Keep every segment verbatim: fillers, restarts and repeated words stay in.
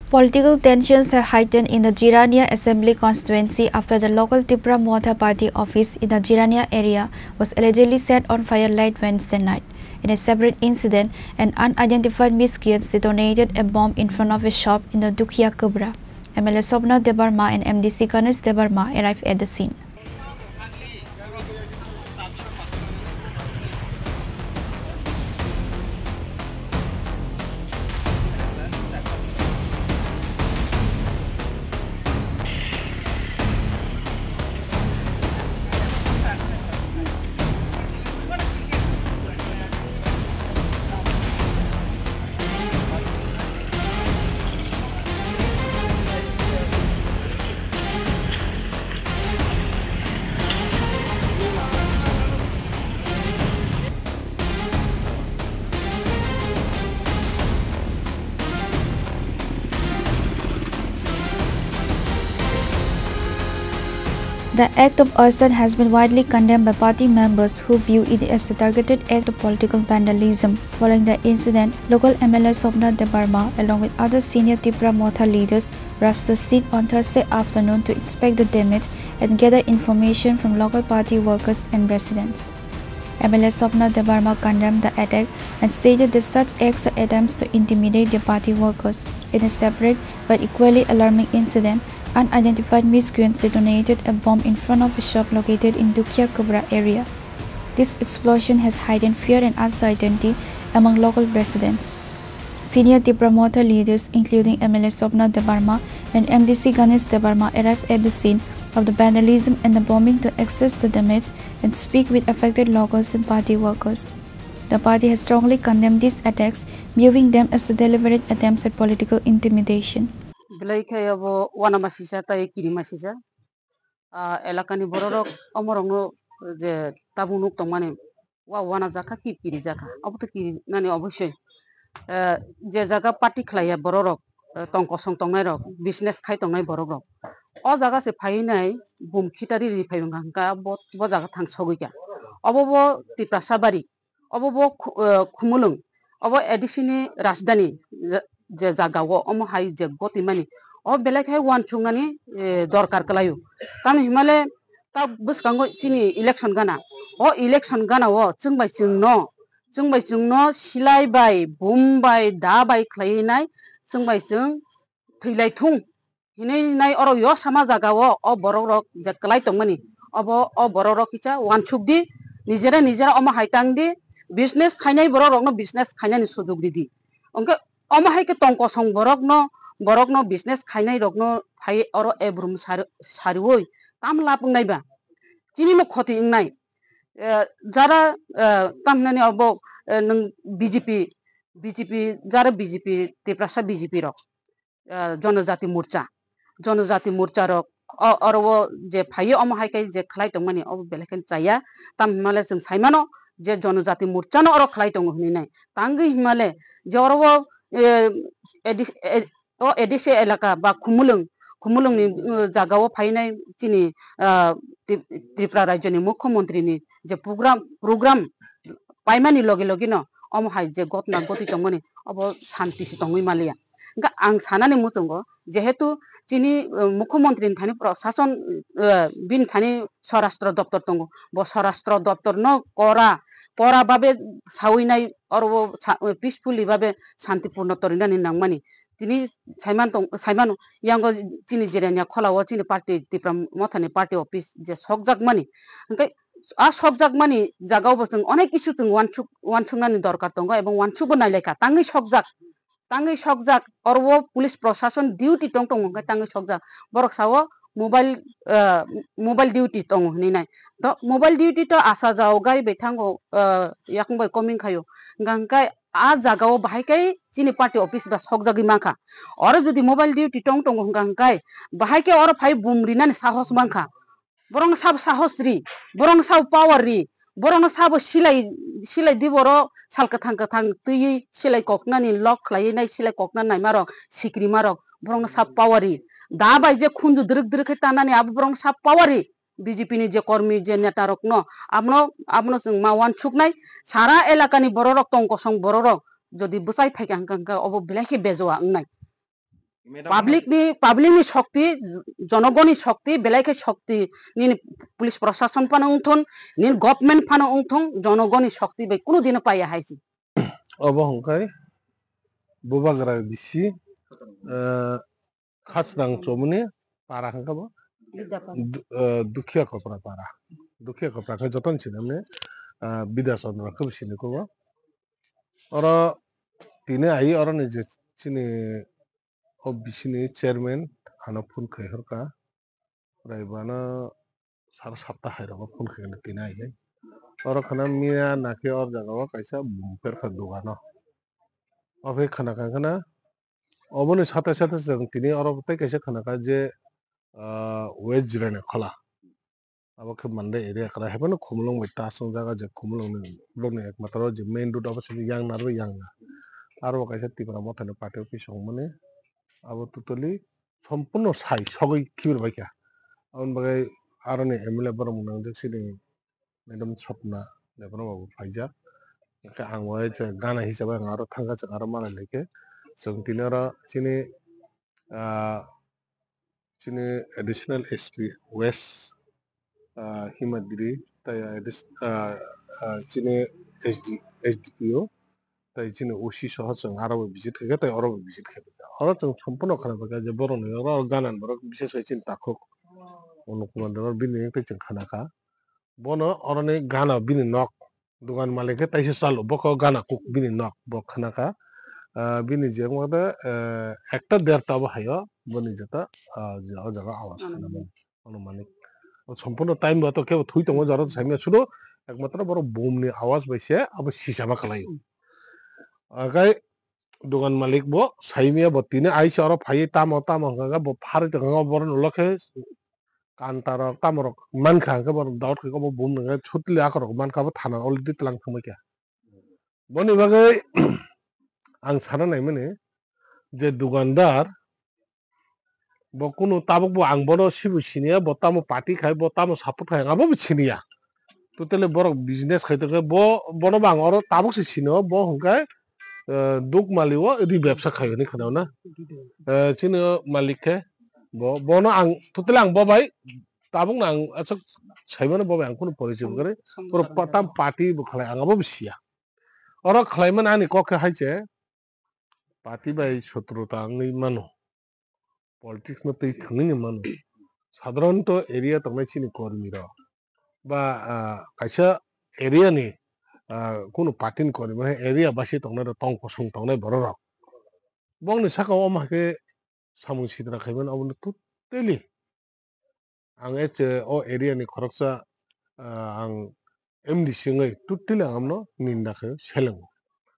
Political tensions have heightened in the Jirania Assembly Constituency after the local Tipra Motha Party office in the Jirania area was allegedly set on fire late Wednesday night. In a separate incident, an unidentified miscreant detonated a bomb in front of a shop in the Dukhiya Kubra. M L A Swapna Debbarma and M D C Ganesh Debbarma arrived at the scene. The act of arson has been widely condemned by party members who view it as a targeted act of political vandalism. Following the incident, local M L A Swapna Debbarma, along with other senior Tipra Motha leaders, rushed the scene on Thursday afternoon to inspect the damage and gather information from local party workers and residents. M L A Swapna Debbarma condemned the attack and stated that such acts are attempts to intimidate the party workers. In a separate but equally alarming incident, unidentified miscreants detonated a bomb in front of a shop located in Dukhiya Kubra area. This explosion has heightened fear and uncertainty among local residents. Senior Tipra Motha leaders, including M L A Swapna Debbarma and M D C Ganesh Debbarma, arrived at the scene of the vandalism and the bombing to assess the damage and speak with affected locals and party workers. The party has strongly condemned these attacks, viewing them as a deliberate attempts at political intimidation. Belai khe abo uanama sisa tei kirima sisa. Ah, elakani bororok omorokno je tabuk nuk tongmani, wa uanajak kha, kip kirijak kha, obo to kirinani obosoi. Eh, je jaga party khlaiya bororok, eh, tong kosong tongnairok, business khai tongnai borokrok, o jaga se phainai bum khitari ri phai wngkha, hwnkha bo, bo jaga thang sogwi kha. Obo bo Tiprasa bari, obo bo khu-, eh, Khumulwng, obo A D C ni rajdhani je, je jaga o, omo hai je gotwi mani, o belai khe uansuknani, eh, dorkar kwlaio. Tamni hwnmale ta bwskango chini election gana, o election gana o chwng bai chwngno, chwng bai chwngno silai bai, bum bai, da bai khlaiwi nai chwng bai chwng thwilai thung hinwi nai oro yo sama jaga o, o borok rok je kwlai tongmani, obo o borok rok kisa uansuk di, nijera nijera omo hai tang di, business khainai borok rokno business khainani sujug ridi. Hwnkhe omo hai khe tong kosong borokno, borokno business khainai rokno phai oro ebrum sari-, sariwi tam lab wngnai ba? Chini no khoti wngnai. Eh, jara, eh, tam hinani obo, eh, nwng B J P, B J P, jara B J P, Tiprasa B J P rok, eh, Jonojati Morcha, Jonojati Morcha rok, o, oro o je phaio, omo hai khe je khlai tongmani, obo belai khe chaya. Tam hwnmale chwng sai mano je Jonojati Morcha no oro khlai tongo hinwi nai. Tangwi hwnmale je oro o, eh, A D C, eh, o A D C elaka ba Khumulwng, Khumulwngni, uh, jaga o phainai chini, uh, Tri-, Tripura rajyoni mukhyamantri ni je program, program paimani logi logi no omo hai je gotna gotwi tongmani, obo santi se tongwi maliya. Hwnkhe ang sanani muchungo, jehetu chini, uh, mukhyamantri ni thani prosason, uh, bini thani swarashtra doptor tongo, bo swarashtra doptor no kora, kora babe sawi nai, oro o sa-, peacefully babe santipurno torinani nangmani. Tini saiman tong, saimano, yango chini Jirania Khola o chini party, Tipra Mothani party office je sokjakmani. Hwnkhe a sokjakmani jaga o bo chwng onek issue chwng uansuk, uansuknani dorkar tongo ebong uansukbo nailaikha. Tangwi sokjak, tangwi sokjak, oro o police prosason duty tong tongo hwnkhe tangwi sokjak. Borok sao mobile, ah, mobile duty tongo hinwi nai. To mobile duty to asa jao gai bai thango, ah, yakung bai koming khaio. Hwnkha hwnkhe a jaga o bahai khe chini party office ba sokjagwi mankha. Oro jodi mobile duty tong tongo hwnkha hwnkhe bahai khe oro phai bum rinani sahos mankha. Borokno sabo sahos ri, borokno sabo power ri, borokno sabo silai, silai di borok sal kwthang kwthang twiwi silai koknani lok khlaiwi nai silai kokna naima rok, sikrima rok, borokno sabo power ri. Da bai je khunju dwrwk dwrwk khe tanani abo borokno sabo power ri. B J P ni je kormi, je neta rokno, abono, abono chwng ma uansuknai, sara elakani bororok, tong kosong bororok jodi bwchai phaikha hwnkha hwnkhe obo belai khe bejoa wngnai. Public ni, public ni shokti, jonogoni shokti, belai khe shokti, nini police proshashon phano wngthun, nini government phano wngthun, jonogoni shokti bai kunu dino paiya hai se. Obo hwnkhai Bubagra bisi, eh, Khasnang chomoni para hwnkhabo Bidya para. Du-, eh, Dukhiya Kopra para. Dukhiya Kopra khe jotono sinamni, eh, Bidya Chandra khe sini kubo. Oro tini ai oro ni je chini o bisini chairman ano phone khai horka. Prai bana sar satta hai rogo phone khai tini ai hai. Oro khana miya nakhe or jaga o kaisa bumper kha dogano. Ophai khana kha khana oboni sate sate chwng tini oro tei kaisa khana kha je, ah, West Jirani khola. Abo khe Mandai area kwlai, haibano Khumulwng bai ta swngjak, je Khumulwng ni borokni ekmatro je main road abo se yang narwk yang na. Aro bo kaisa Tipra Mothani party office wngmani, abo totally sompurno sai sogwi khibir bai kha. Aboni bagwi aroni M L A borok mwnang jak sini Madam Swapna Debbarma bo phaijak. Hwnkhe ang bo je gana hisabai ang aro thangkha, chwng aro malai laikhe. Chwng tini oro chini, ah, chini additional S P West, ah, Himadri, tai addi-, ah, ah, chini S D, S D P O, tai chini O C soho chwng aro bo visit khaikha, tai oro bo visit khaikha. Oro chwng sompurno khana paikha je borokni oro gana ni borok, bises khai chini takhuk Anup Kumar Debbarma bini tei chwng khana kha. Bono oroni gana bini nok, dogan malik khe taisa chalo, bokho gana kuk bini nok, bo khana kha. Ah, bini je wngma de, eh, ekta derta bo haio, boni jeta, ah, je o jaga awas khana mani, anumanik. O sompurno time bo to kebo thui tongo, jaro saimya sudo, ekmatro borok bumni awas bai se abo sisama khlaio. Agai dogan malik bo saimya bo tini aisa oro phaiwi tamo tamo hwnkha khe bo pharwi tongkha, borok ulo khe kanta rok tamo rok mankha, hwnkhe borok doubt khe obo bum nangkhe sotli akhorok mankha, abo thana already tlang thangbaikha. Boni bagwi ang sana naimani je dukandar bo kunu tabuk bo ang bono sibo siniya, bo tamo party khai, bo tamo support khai, ang abo bo siniya. Totally borok business khai tongkhe bo, bono bo ang oro tabuk se sino, bo hwnkhe, eh, duk mali o ri bebsa khai hwnwi khna na. Eh, chini o malik khe bo, bono ang totally ang bo bai tabuk no ang aswk saimano bo bai ang kunu porichai bo kwrwi. Puro pa-, tam party bo khlai ang abo bo siya. Oro khlai mani ani kok khe hai se party bai sotruta wngwi mano. Politics no twi thwngwi ni mano. Sadharanto area tongnai chini kormi rok ba, ah, kaisa area ni, ah, kunu party ni kormi mane area basi tongnai rok, tong kosong tongnai borok rok. Bongni saka o ma khe samung sitra khaimani obo no totally ang eche o area ni khoroksa, ah, ang M D C wngwi totally ang amno ninda khe selengo.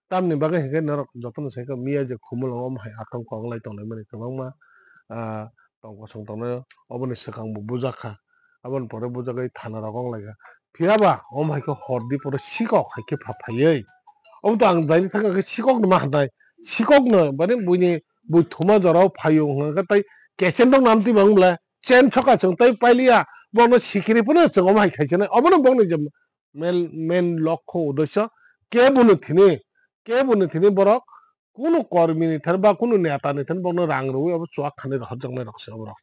Tamni bagwi hinkhe norok jotono sai kha miya je Khumulwngo omo hai atong kok lai tonglaimani kwbangma, ah, tong kosong tongnai oboni swkang bo bujak kha. Aboni pore bujagwi thana rok wng lai kha. Phiya ba omo hai khe hor di pore sikok hai khe pha phaiwi. Omo to ang daini thang khe sikok no ma hwnai. Sikok no mane buini bui thuma jorao phaio hwnkha khe tai kechen rok nam twi mang bwle. Chen soka chwng tei pailiya, bono sikiri phano chwng omo hai khaichanai. Obono bongni je main, main lokho uddesyo, keboni thini, keboni thini borok kunu kormi ni thani ba kunu neta ni thani bono rang rwui obo chuak khani rohorjaknai rok se oborok.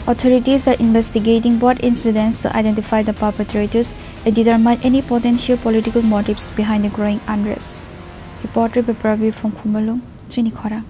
Authorities are investigating both incidents to identify the perpetrators and determine any potential political motives behind the growing unrest. Reporter Beprabi from Khumulwng, Chini Khorang.